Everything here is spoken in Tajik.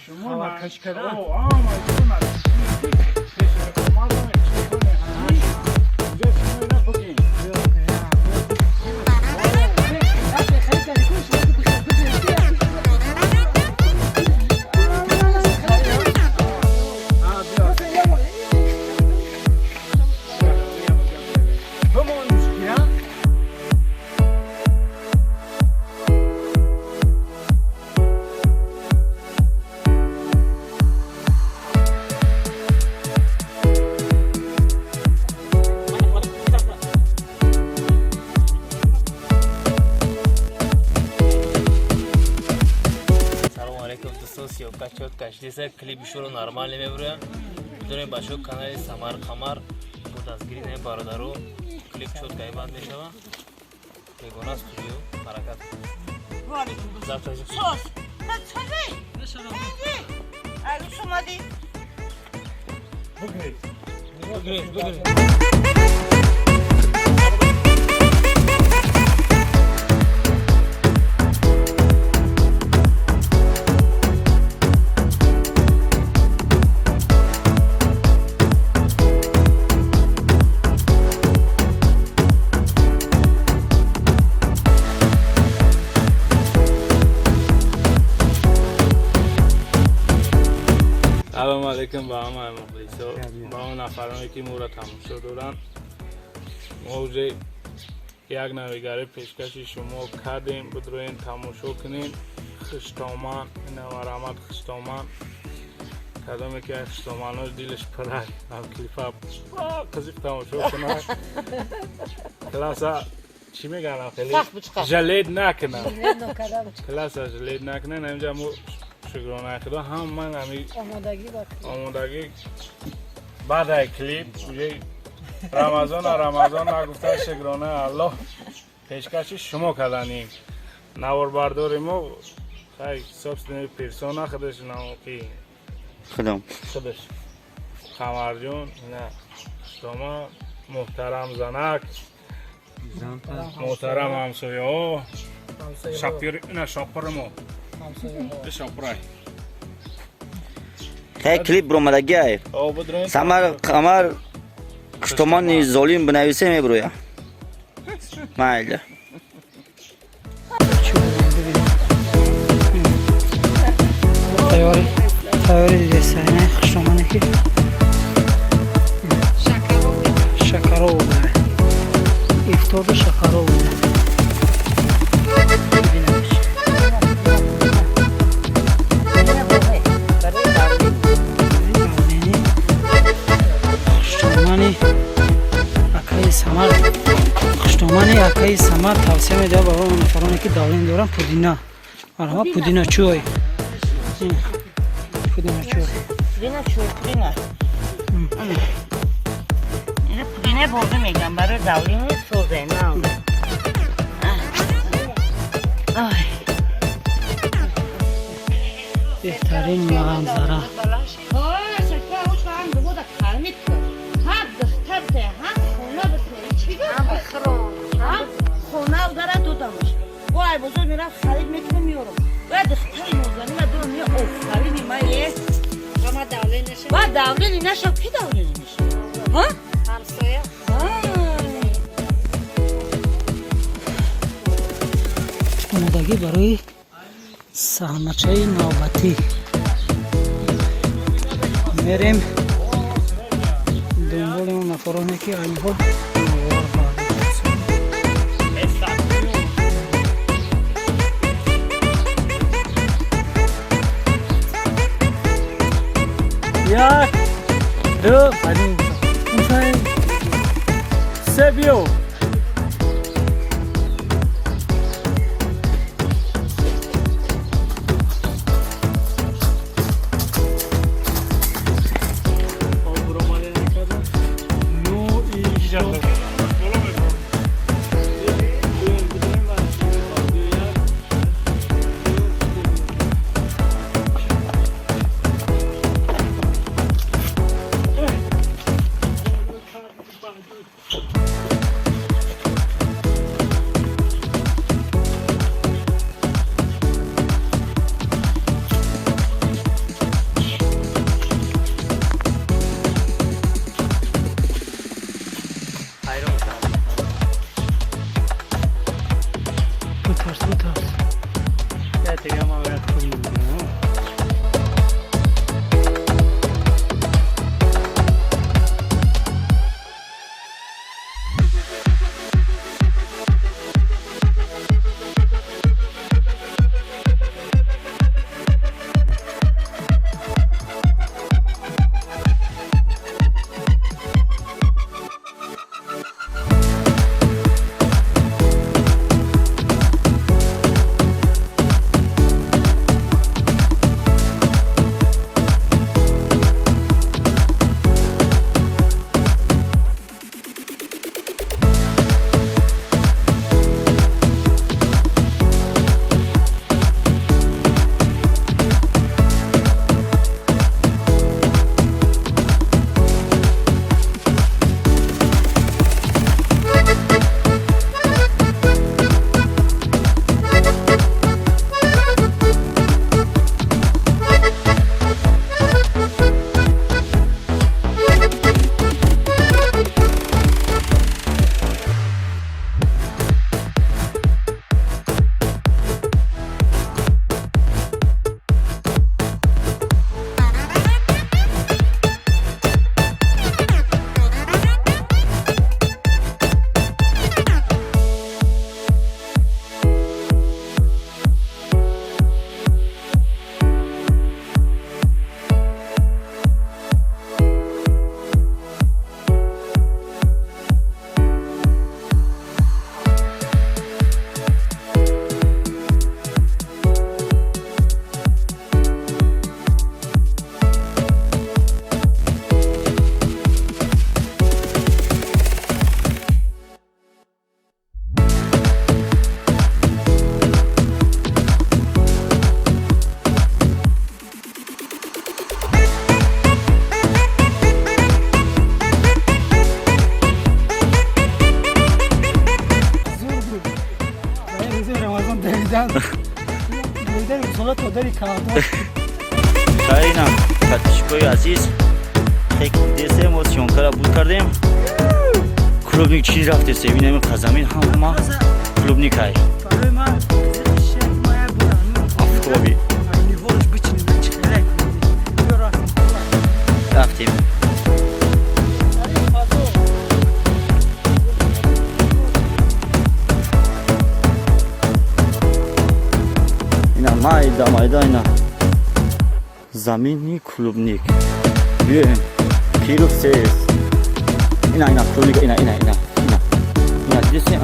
Шумо Хабаркашӣ кардан? О, ама шумо пеш шумо ина бигин. А, биё. Бимон мушкил, а? Салому алейкум, дӯстон. Съёмка чётко шидеса, клипи шуро нормально мебурем. Бидонем, бачаҳо, канали Самар Қамар бо дастгири наи бародаро клип чётко ибад мешава. Ягона студио ҳаракат. Завтра. Сос. Созӣ. Ай, омадӣ. Бигиред. Бигиред, бигиред. Салом алейкум ба ҳамаи мухлисо, ба он нафароне, ки моро тамошо доранд. Мо уже як навигарӣ пешкаши шумо кардем, бидроен, тамошо кунем. Хуштоман, ина марҳамат, хуштоман. Кадоме ки аз хуштоманҳо дилаш пирай, ам клипа қизиқ тамошо кунад. Класса чӣ меганам, хеле жалеть накунам. Класса жалеть накунам. Инҷа мо шукронаи худо ҳаман ҳами омодагӣ баъд ай клип уже Рамазона, Рамазон нагуфта, шукронаи Аллоҳ, пешкаши шумо карданем. Наворбардори мо хай собственный персона худаш ки Худам. Худаш Қамарҷон, ина шумо, муҳтарам занак, муҳтарам ҳамсояҳо, шапир, ина шопири мо, шопирай. Хай, клип буромадагиай. О, бидроен. Самар Қамар хуштомони золим бинависе, мебуроя. Майли. Тайёри, тайёри дидеса, ина хуштомане ки шакаров буда, ифторда шакаров буда. Бибинамш. Давление. Хуштомани акаи Самар, хуштомани акаи Самар тавсия медиҳад ба он нафароне, ки давление доранд. Пудина, марҳамат, пудина чой. Ин, пудина чой. Пудина чой, пудина. Ина пудина бозӣ мегам, барои давление созе, на. Ай. Беҳтарин манзара. Ой, шакар, уч ҳам буда калмит кун. Ҳам духтар те, ҳам хона бите. Чӣ гап? Ҳам хона дара додамш. Вай, бозор мерафт, харид мекунам, меорам. Вай, духтари нозанин ма дорам, ме офарини ма е. Ва давление наша, ки давление меша? Ҳа? Ҳамсоя. Ай. Омодагӣ барои саҳначаи навбатӣ. Мерем дунболи он нафароне, ки айни ҳол навор бардоштанд. Як, ду, се, биё. Обуромале накарда. Ну и что? Модари калатон. Инам, подписчикои азиз, десем, мо съёмкара буд кардем. Клубник чӣ рафтесем, инами қазамин ҳама клубникай. Барои ман қизиқи ма як бор Афтоби. Ниҳолаш бичинем, чи хеле биё, рафтем. Рафтем. Дар ин фазо. Ина майда майда, ина замини клубник. Биёем, Киров сес. Ина, ина клубника, ина, ина, ина, ина, ина, дидесем.